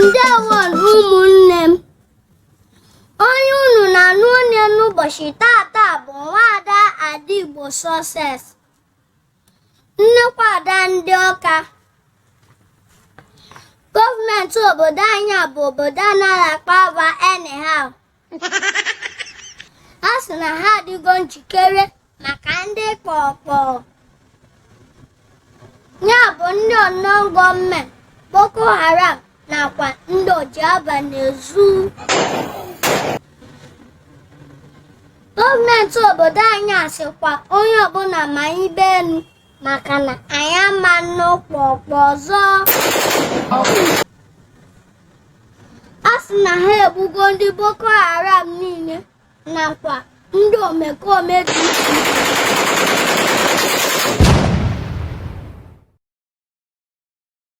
Ndewo ụmụnne m. Onye unu na-anụ onu ya n'ụbọchị tata bụ nwaada Adaigbo Success, nnukwu ada ndị Ọka. Gọọmenti obodo anyị a bụ obodo anaghị akpa agwa anyhow. Ha sị na ha adịgo njikere maka ndị kpọkpọ, ya bụ ndị unknown gunmen, Boko Haram nakwa ndị oji abalị ezu. Gọọmenti obodo anyị asịkwa onye ọbụla ma ibe enu maka na anyị ama nụ kpọkpọ ọzọ. A sị na ha egbugo ndị Boko Haram niile nakwa ndị omekome dị iche iche.